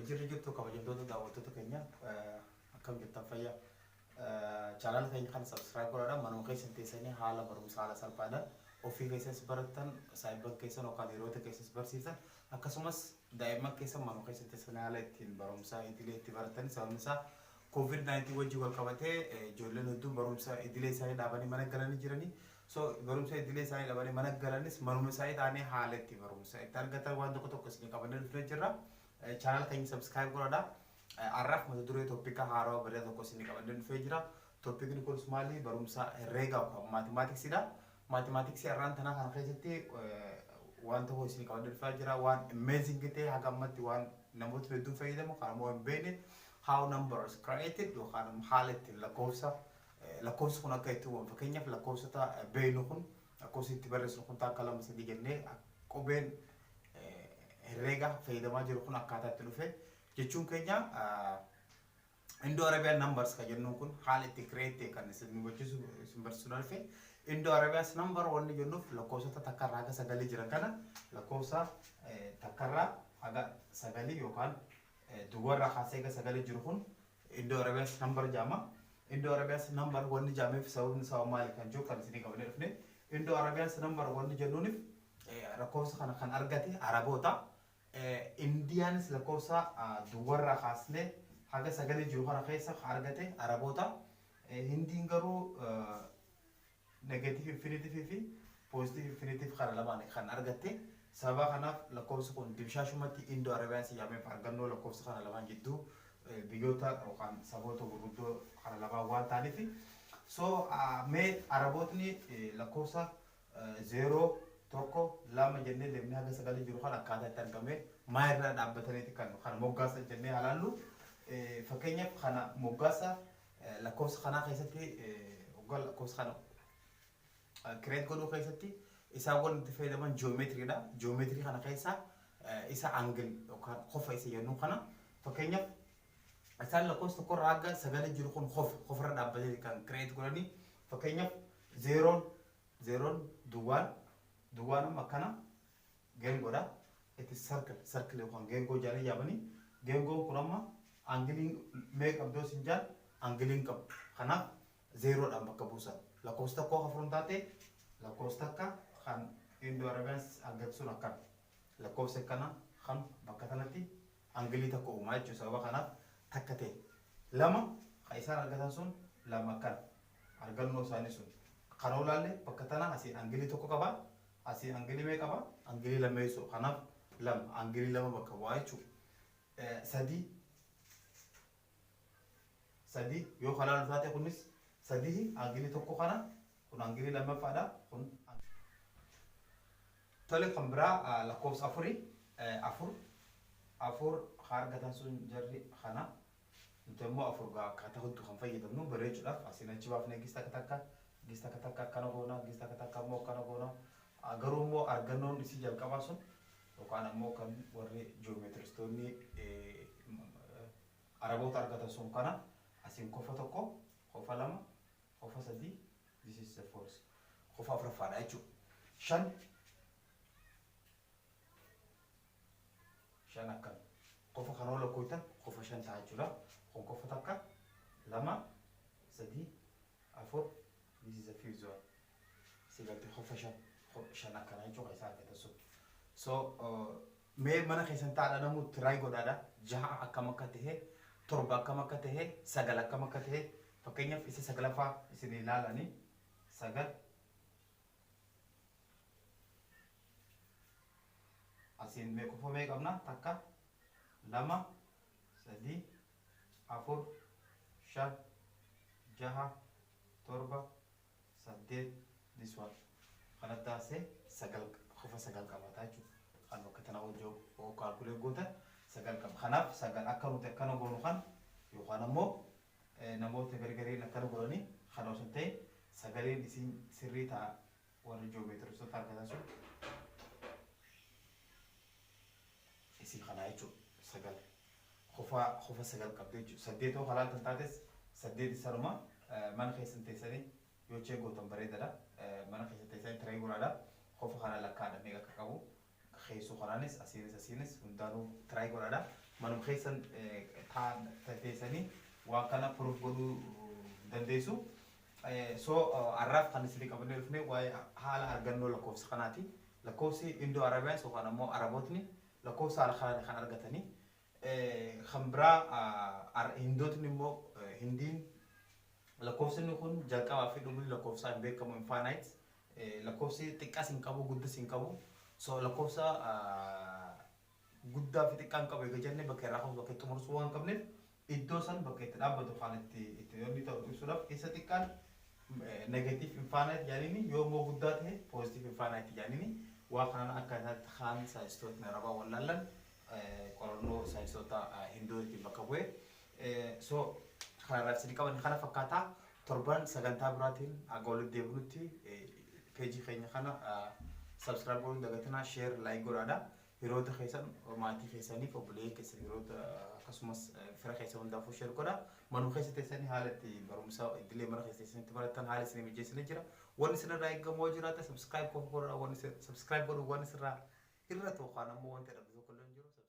Jirri jirtu, kabajamtoota daawwattoota keenya, akkam jirtan? Fayyaa? Chaanaala keenya kana subscribe godhaadhaan manuma keessan teessanii haala barumsa haala salphaadhaan ofii keessas barattan, saayibban keessan yookaan hiriyoota keessas barsiiftan, akkasumas daa'imman keessan manuma keessan teessanii haala ittiin barumsa idilee itti baratan. Sababni isaa COVID-19 wajjin wal qabatee ijoolleen hedduun barumsa idilee isaanii dhaabanii mana galanii jiranii. So barumsa idilee isaanii dhaabanii mana galanis, manuma isaanii ta'anii haala itti barumsa itti argatan waan tokko tokko isin qabannee dhufnee jirra. Chaanaala keenya subscribe godhaadha. Har'aaf mata duree topic haarawaa bareedaa tokko isin qabannee dhufee jira. Topicni kunis maali? Barumsa herreegaa yookaan mathematicsiidha. Mathematics har'aan tanaa kana keessatti waan tokko isin qabannee dhufaa jira. Waan amazing ta'e, haga ammatti waan namoota hedduun fayyadamu kan ammoo hin beekne, how numbers created yookaan haala ittiin lakkoofsa lakkoofsi kun akka itti uumamu. Fakkeenyaaf, lakkoofsota beeknu kun, lakkoofsi itti barreessinu kun, takka, lama, sadii jennee qubeen herreega fayyadamaa jiru kun akkaataa itti dhufe jechuun keenya, Indo Arabian numbers kan jennuun kun haala itti create kan isin hubachiisu isin barsiisuu dhufe. Indo Arabian number wanni jennuuf lakkoofsota takkarraa haga sagalii jiran kana, lakkoofsa takkarraa haga sagalii yookaan duwwarraa kaasee haga sagalii jiru kun Indo Arabian number jedhama. Indo Arabian number wanni jedhameef sababni isaa maali kan jiru kan isinii qabannee dhufne. Indo Arabian number wanni jennuunif lakkoofsa kana kan argate Araboota. Indiyaanis lakkoofsa duwwarraa kaasnee haga sagalii jiru kana keessa argate Araboota. Hindiin garuu negative infinity fi positive infinity kana lamaan kan argatte. Sababa kanaaf lakkoofsi kun dimshaashumatti Indo Arabian jedhameef argannoo lakkoofsa kana lamaan jidduu biyyoota yookaan saboota gurguddoo kana lamaan waan ta'aniif. So mee Arabootni lakkoofsa zeeroo, tokko, lama jennee deemnee haga sagalii jiru kan akkaataa itti argame maa irra dhaabbataniiti kan kana moggaasan jennee ilaallu. Fakkeenyaaf, kana moggaasa lakkoofsa kanaa keessatti, waggaa lakkoofsa kana create godhuu keessatti isaan wanti itti fayyadaman geometrydha. Geometry kana keessa isa angle yookaan kofa isa jennu kana, fakkeenyaaf, isaan lakkoofsa tokkorraa haga sagalii jiru kun kofa kofarra dhaabbatee kan create godhanii. Fakkeenyaaf, zeeroon duwwaan amma akkana geengoodha. It is circle, circle yookaan geengoo jedhanii yaamanii. Geengoon kun amma angleiin meeqa qabdoo sin jaan, angleiin qabu. Kanaaf zeeroodhaan bakka buusan. Lakkoofsa tokkoo afuran taate, lakkoofsa takka kan Indo Arabians argatu sun akkana. Lakkoofsa akkana kan bakka kanatti angle tokko uumaa jechuudha. Sababa kanaaf takka ta'e. Lama kan isaan argatan sun lama akkana. Argannoo isaanii sun. Kana olaalle bakka tana asii angle tokko qaba. Asii angle meeqa qaba? Angle lammeessoo. Kanaaf lama, angle lama bakka bu'aa jechuudha. Sadii, sadii yoo kanaan taate, kunis sadii, angle tokko kana, kun angle lammaffaadha kun. Tole, kan biraa lakkoofsa afurii, afur, afur haa argatan sun jarri kana. Nuti immoo afur gaa akkaataa hedduu kan fayyadamnu bareechuudhaaf asiin achi baafnee gis takka takka, gis takka takka akkana goona, gis takka takka immoo akkana goona. Garuu immoo argannoon isii jalqabaa sun yookaan ammoo kan warri geometristoonni Araboota argatan sun kana: asiin kofa tokko, kofa lama, kofa sadii, this is the fourth, kofa afuraffaadha jechuudha. Shan, shan akkana kofa kana lakkooftan kofa shan ta'a jechuudha. Kun kofa takka, lama, sadii, afur, this is the fifth one. Sigalti kofa shan, shan akkana jechuudha isaan argatan sun. So mee mana keessan taa'adha, namuu try godhaadha. Jaha akkam akka ta'e, torba akkam akka ta'e, sagal akkam akka ta'e. Fakkeenyaaf, isa saglaffaa isin ilaalanii, sagal asiin mee kofa mee qabna? Takka, lama, sadii, afur, shan, jaha, torba, saddeet, this one. Kanatti taasisee sagal, kofa sagal qabaata jechuudha. Kan bakka tana hojii calculate gootan sagal qaba. Kanaaf sagal akka nuti akkana goonu kan yookaan ammoo namoota gargariin akkana godhanii kana osoo hin ta'in, sagaleen isin sirrii ta'a warri geometristoota argatan sun isii kanaa jechuudha. Sagal kofa, kofa sagal qabdi jechuudha. Saddeet yoo halaaltan taates, saddeet isanuma. Mana keessan teessanii yoo check gootan bareedaadha. Mana keessan teessanii try godhaadha. Kofa kana lakkaadha, meeqa akka qabu. Keessoo kanaanis, asiinis, asiinis hundaanuu try godhaadha. Manuma keessan teessanii waan kana proof godhuu dandeessu. So har'aaf kan isinii qabannee dhufne waa'ee haala argannoo lakkoofsa kanaati. Lakkoofsi Indo Arabiyaans yookaan ammoo Arabootni lakkoofsa haala kanaan kan argatanii. Kan biraa Hindootni immoo, Hindiin, lakkoofsonni kun jalqabaa fi dhumni lakkoofsaa hin beekamu, infinite. Lakkoofsi xiqqaas hin qabu, guddas hin qabu. So lakkoofsa guddaa fi xiqqaa hin qabu eega jennee, bakka irraa ka'u bakka itti xumursuu waan qabneef, iddoo san bakka itti dhaabbatu kan itti yoonni ta'u ibsuudhaaf, isa xiqqaan negative infinite jedhaniini, yoo immoo guddaa ta'e positive infinite jedhaniini. Waa kanaan akka isaatti kaan saayinsistootni Arabaa wallaallan qorannoo saayinsistoota Hindootiin bakka bu'e. So kanarraa isin qaban kana fakkaataa. Torban sagantaa biraatiin akka walitti deebinutti, peejii keenya kana subscribe godhuun dagatinaa, share, like godhaadha. Hiriyoota keessan, maatii keessaniif, obboleeyyan keessan, hiriyoota akkasumas fira keessan hundaafuu share godha. Manuma keessa teessanii haala itti barumsa idilee mana keessa teessanitti baratan haala isin mijeessanii jira. Wanni isinirraa eegamu yoo jiraate subscribe qofa godhaa. Wanni subscribe godhu wanni isinirraa hir'atu yookaan ammoo wanti dhabdu tokko illee hin jiru.